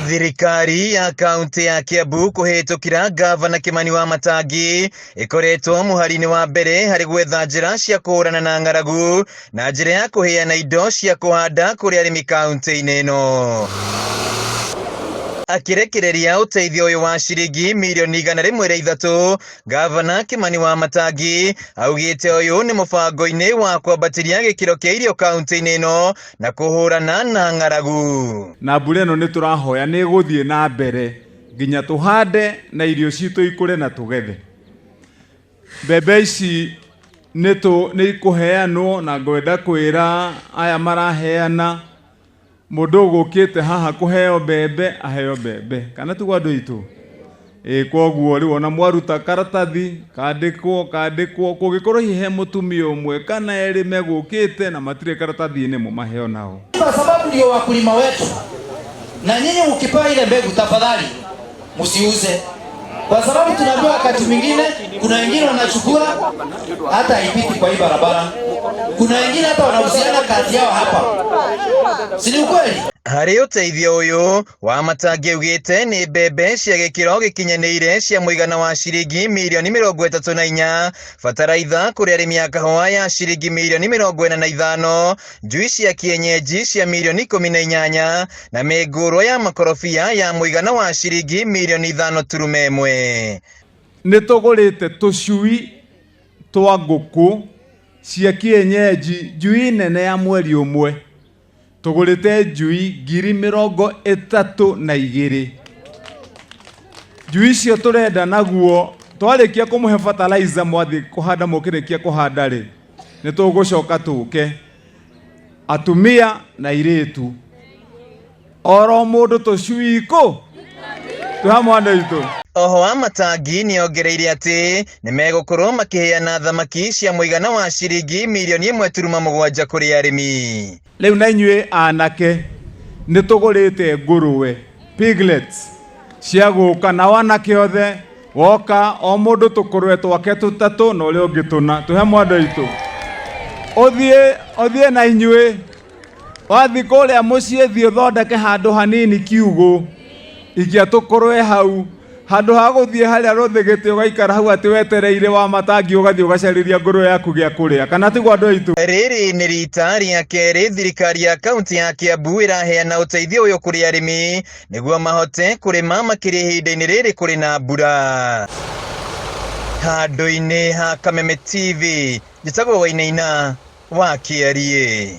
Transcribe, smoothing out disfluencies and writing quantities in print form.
Thirikari ya kaunti ya Kiambu kũhĩtũkĩra ngavana Kimani wa Matangi ĩkoretwo mũhari-inĩ wa mbere harĩ gwetha njĩra cia kũhũrana na ng'aragu na njĩra ya kũheana indo cia kũhanda kũrĩ arĩmi kaunti-inĩ ĩno. Akĩrekereria ũteithio ũyũ wa ciringi mirioni 103, Ngavana Kimani wa Matangi augĩte ũyũ nĩ mũbango-inĩ wa kwambatĩria gĩkĩro kĩa irio kaunti-inĩ ĩno na kũhũrana na ng'aragu. Na mbura ĩno nĩ tũrahoya nĩ ĩgũthiĩ na mbere nginya tũhande na irio citũ ikũre na tũgethe. Mbembe ici nĩ ikũheanwo na ngwenda kwĩra aya maraheana mũndũ ũgũkĩte haha kũheo mbembe aheo mbembe, kana tiguo andũ aitũ? Ĩĩ, koguo rĩu ona mwaruta karatathi kandĩkwo kandĩkwo, kũngĩkorwo hihi he mũtumia ũmwe kana erĩ megũkĩte na matirĩ karatathi-inĩ mũmahe onao. Kwa sababu ndio wakulima wetu, na nyinyi mkipewa ile mbegu tafadhali msiuze, kwa sababu tunajua wakati mwingine kuna wengine wanachukua hata haipiti kwa hii barabara, kuna wengine hata wanauziana kati yao hapa, si ni ukweli? Harĩ ũteithio ũyũ wa Matangi augĩte nĩ mbembe cia gĩkĩro gĩkinyanĩire cia mũigana wa ciringi mirioni 34, bataraitha kũrĩ arĩmi a kahũa ya ciringi mirioni 45, njui cia kienyeji cia mirioni 18 na mĩngũrwa ya makorobia ya mũigana wa ciringi mirioni 5.1. Nĩ tũgũrĩte tũcui twa ngũkũ cia kienyeji, njui nene ya mweri ũmwe. Tũgũrĩte njui 32,000. Njui icio tũrenda naguo twarĩkia kũmũhe fertilizer mwathiĩ kũhanda, mũkĩrĩkia kũhanda rĩ, nĩ tũgũcoka tũke atumia na airĩtu oro mũndũ tũcui kũ twĩ hamwe andũ aitũ. Oho wa Matangi nĩ ongereire atĩ nĩ megũkorwo makĩheana thamaki cia mũigana wa ciringi mirioni 1.7 kũrĩ arĩmi. Rĩu na inyuĩ anake nĩ tũgũrĩte ngũrũwe piglets cia gũka, nao anake othe woka o mũndũ tũkũrũwe twake tũtatũ na ũrĩa ũngĩ tũna, twĩ hamwe andũ aitũ. Ũthiĩ na inyuĩ wathiĩ kũrĩa mũciĩ, thiĩ ũthondeke handũ hanini kiugũ, ikia tũkũrũwe hau, handũ ha gũthiĩ harĩa rũthĩgĩte ũgaikara hau atĩ wetereire wa Matangi ũgathiĩ ũgacarĩria ngũrũwe yaku gĩa kũrĩa, kana tiguo andũ aitũ? Rĩrĩ nĩ rita rĩa kerĩ thirikari ya kaunti ya Kiambu ĩraheana ũteithio ũyũ kũrĩ arĩmi nĩguo mahote kũrĩma makĩria ihinda-inĩ rĩrĩ kũrĩ na mbura. Handũ-inĩ ha Kameme TV, njĩtagwo Wainaina wa Kĩariĩ.